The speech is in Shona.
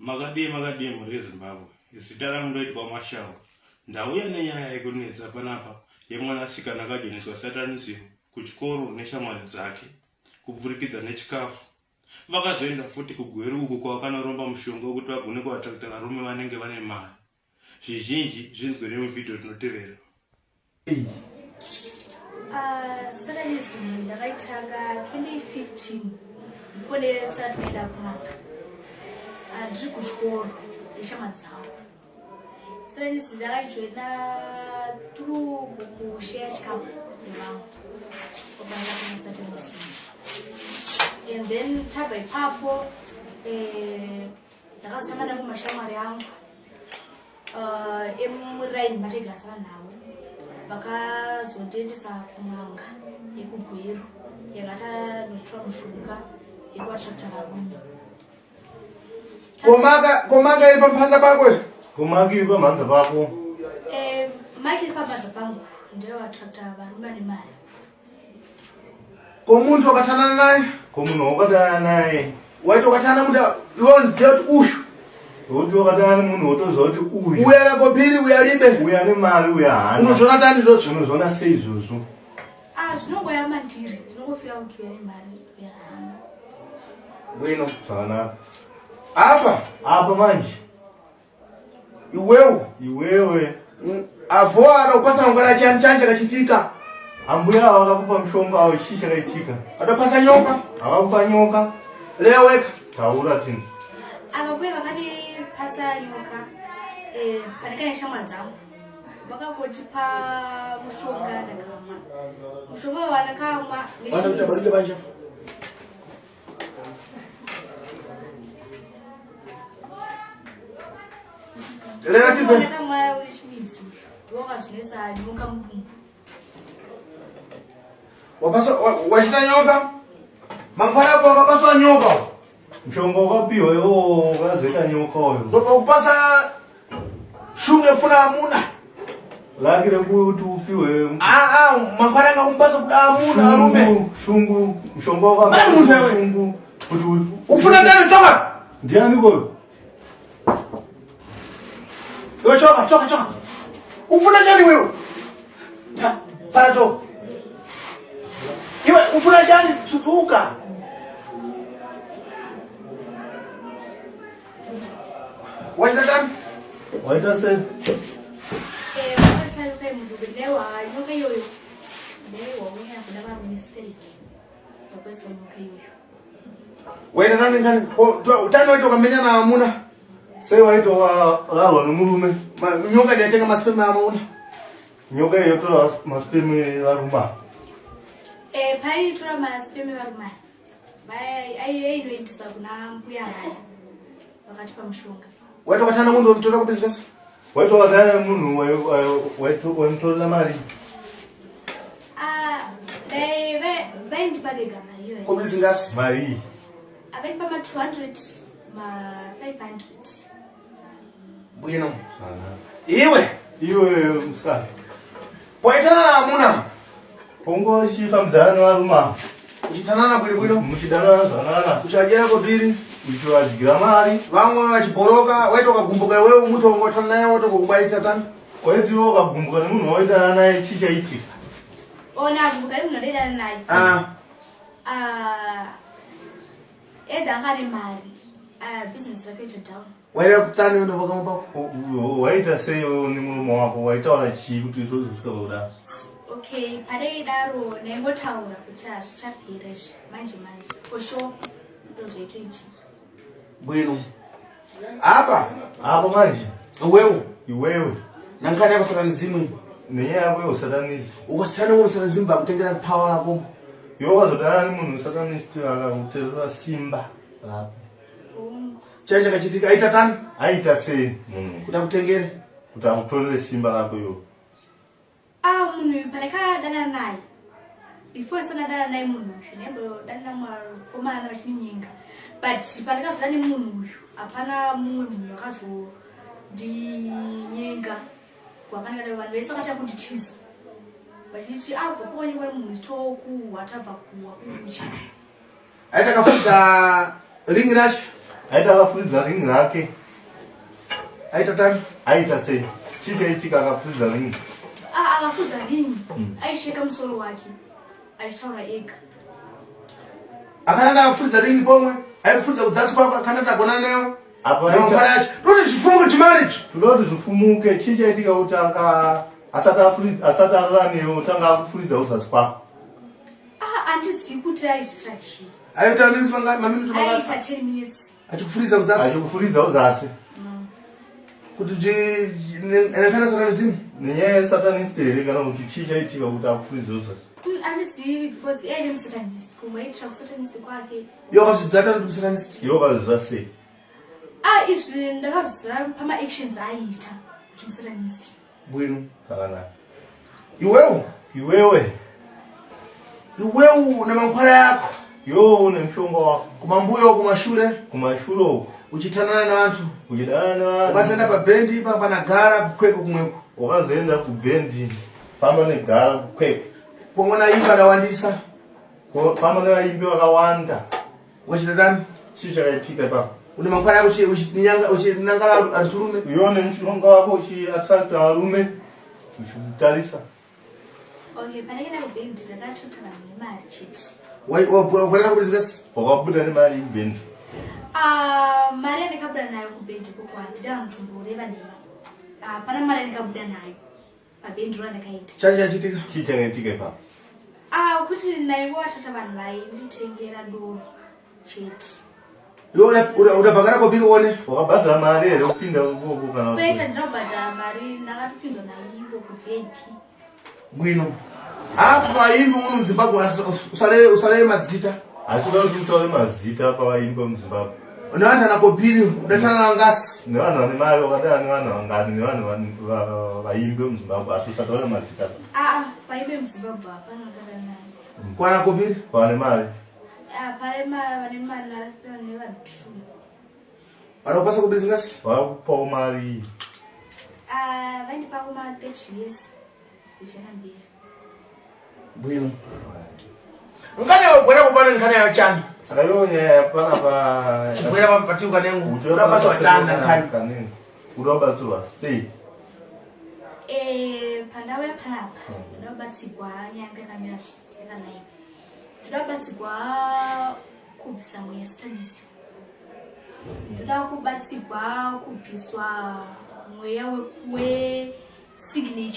Makadii makadii mhuri yeZimbabwe, zita rangu ndoitwa Mashawo. Ndauya nenyaya yekunetsa panapa yemwanasikana akajoiniswa Satanism kuchikoro neshamwari dzake kupfurikidza nechikafu. Vakazoenda futi kuGweru uko kwavakanoromba mushonga wekuti vagone kuattracta varume vanenge vane mari. Zvizhinji zvinzwe nemuvhidhiyo rinotevera. Ah, Satanism ndakaitanga 2015 before ndisati ndaenda kun'anga. Ah, ndiri kuchikoro neshamwari dzangu. Satanism ndakaijoina through kushare chikafu nevamwe. Kwakanga Satanism. And then tabva ipapo eh, ndakazotanga nemumashamwari angu emuraini mataigasana navo vakazondiendesa kun'anga yekugweru yakatanotora mushonga yekuatrakta varume. Komaka iri pamhanza pako? Komaka iri pamhanza pako? Eh, mike iri pamhanza pangu ndeyoatrakta varume vane mari. Ko muntu wakatanana naye? Ko munhu wakatanana naye? Waiti wakatanana munhu iwe unoziva kuti uyu. Wokuti wakatanana nemunhu wotoziva kuti uyu. Uyu ana kobiri uyu alibe. Uyu ane mari uyu haana. Unozviona tani izvozvo? Unozviona sei izvozvo? Ah, zvinongoya mandiri. Ndinongofira kuti uyu ane mari uyu haana. Bwino. Zvakanaka. Apa. Apa manje. Iwewe. Iwewe. Avo anopasa mangwana chani chani chakachitika. Ambuya ava vakakupa mushonga awo chii chakaitika? Adopasa nyoka. Akakupa nyoka. Leo weka. Taura chinhu. Ava mbuya vakandipasa nyoka eh, pandakaenda shamwari dzangu vakangotipa mushonga ndakamwa. Mushonga wandakamwa nechimidzi. Wachita nyoka mangwana apo wakapaswa nyoka mushonga wakapiwa iwo wakazoita nyoka uyo ndobva kupasa shungu yekufuna amuna laki rekuti upiwe aa mangwana anga kumupasa kuda amuna arume shungu mushonga wakashungu kuti ufuna ndani choka ndiani koyo iwe choka choka choka ufuna chani wewe para choka iwe ufuna chani tsutsuka Waita tani? Waita sei? Eh, vakasaruka mudumbu newa nyoka iyoyo. Newa uya kuda varume stereki. Vakwesa nyoka iyoyo. Waita tani tani? Tani waita ukamenya na amuna? Sei waita wakararwa nemurume? Nyoka ndiyatenga masipeme amuna. Nyoka iyo tora masipeme varume. Eh, paitora masipeme varume. Ainoendesa kuna mbuya vaya vakatipa mushonga. Waita ukatana munhu wamutora kubusiness? Waita ukatana munhu waimutorera mari? Ah, vaindipa vega mari iyoyo. Kubusiness? Mari. Avaindipa ma 200 ma 500. Bwino. Iwe. Iwe musikana. Waitana na amuna. Pongo uchifambidzana nevarume ava. Uchitanana bwino bwino. Muchidanana zvakanaka. Uchivadyira kobiri. Uchivadyira mari. Vamwe vachibhoroka, waita ukagumbuka iwewe mutongo tana naye waita ukakubaita tani. Waiti iwe ukagumbuka nemunhu wawaitana naye chii chaitika? Ona agumbuka nemunhu wandaitana naye. Ah. Ah. Ed anga ane mari. Ah, business rakaita down. Waida kutani uno vakamupa pako? Waita sei iwewe nemurume wako? Waitaura chii kuti zvozosvika pakudaro? Okay, padaidaro ndaingotaura kuti hazvichapera izvi manje manje. For sure ndozvaitoitika. Bwino. Apa? Apa manje. Iwewe. Iwewe. Nankani yako satanism. Nenyaya yako yeusatanism. Ukasatana ngo satanism bakutengera power lako. Iwe ukazodana nemunhu satanist akakuterera simba rako. Chai chakachitika aita tani? Aita sei munhu? Kuti akutengere. Kuti akutorere simba rako iwe. Ah, munhu uyu pandakadana naye before ndisana naye munhu uyu ndaimbodana mukomana vachininyenga but pandakazodana nemunhu uyu hapana mumwe munhu akazondinyenga kwakanaka vanhu vese vakatanga kunditiza vachiti ah bva munhu tokuhwa tabva kuhwa kuucha Aita kafudza ring racho. Aita akafuridza ring rake. Aita tani? Aita sei? Chii chaitika akafuridza ring? Ah, akafudza ring. Aisheka musoro wake. Achitaura ega. Akananda afuridza ring pomwe. Aifuridza kudzasi kwako akananda agona newe. Apa Namangwara aita yacho. Toti zvifumuke chimarriage. toda kuti zvifumuke. Chii chaitika kuti aka asati afuridza asati arara newe otanga akufuridza uzasi kwako? Ah, handizivi kuti aitira chii. Aita minutes mangani? Maminutes mangani? Aita 10 minutes. Achikufuridza kudzasi. Achikufuridza uzasi. Kuti nekana satanism. Nenyaya yesatanist here kana kuti chii chaitika kuti akufuridze uzasi? Handizivi because iye aine musatanist. Kumwe aitira kusatanist kwake. Iwe wakazvidzata kuti musatanist. Iwe wakazviziva sei? Ah, izvi ndakazviziva pama-actions aiita kuti musatanist. Bwino. Zvakanaka. Iwewe. Iwewe. Iwewe une mankwara yako. Iwewe une mushonga wako. Kumambuyo kumashure. Kumashure uko. Uchitanana navantu. Uchidanana navantu. Ukazoenda pabhendi ipa panagara kukwekwe kumweko. Wakazoenda kubhendi pamba negara kukwekwe. Pamwe naimba akawandisa. Pamba nevaimbi vakawanda. Wachita tani? Chii chakaitika ipapo? Une mankwara yako uchinangara anturume. Iwe une mushonga wako uchiattracta varume uchitarisa. Okay, pandakaenda kubhendi ndakatsvaka vanhu nemari chete. Wakwenda kubhizinesi? Wakabuda nemari kubhendi. Ah, mari yandakabuda nayo kubhendi ikoko handida kutomboreva nhema. Hapana mari yandakabuda nayo pabhendi randakaita. Chani chachitika? Chii chakaitika ipapo? Ah, kuti naivo vatata vanhu vainditengera doro chete. Iwe unabhakara kopiri uone? Wakabhadhara mari here kupinda ikoko kana Kwete, kuti? ndinobhadhara mari ndakatopinzwa naivo kuVIP. Bwino. Hafu vaimbi uno muZimbabwe usale mazita. Asi uda kuti utaure mazita pavaimbi vemuZimbabwe. Nevanhu ana kopiri udatana nangasi. Nevanhu vane mari wakadana nevanhu vangani nevanhu vaimbi vemuZimbabwe asi usataure mazita. Ah, vaimbi vemuZimbabwe hapana wakadana naye. Kwana kopiri? Kwane mari. Ah, pane vane mari nevanhu 2. Vanokupasa kubhizinesi? Vakupawo mari. Ah, vaindipa kuma 30 years. Zvichienda mberi. Bwino. Nkane wegwera kupana nkane yachana. Saka iwo nyaya yapanapa. Chigwera pamatiuka nengu. Uda kubatsirwa tanda nkane. Uda kubatsirwa sei? Pandau yapanapa ndoda kubatsirwa nyaya yakamira zvakanaka. Ndoda kubatsirwa kubvisa mweya satanism. Ndoda kubatsirwa kubviswa mweya wesignature.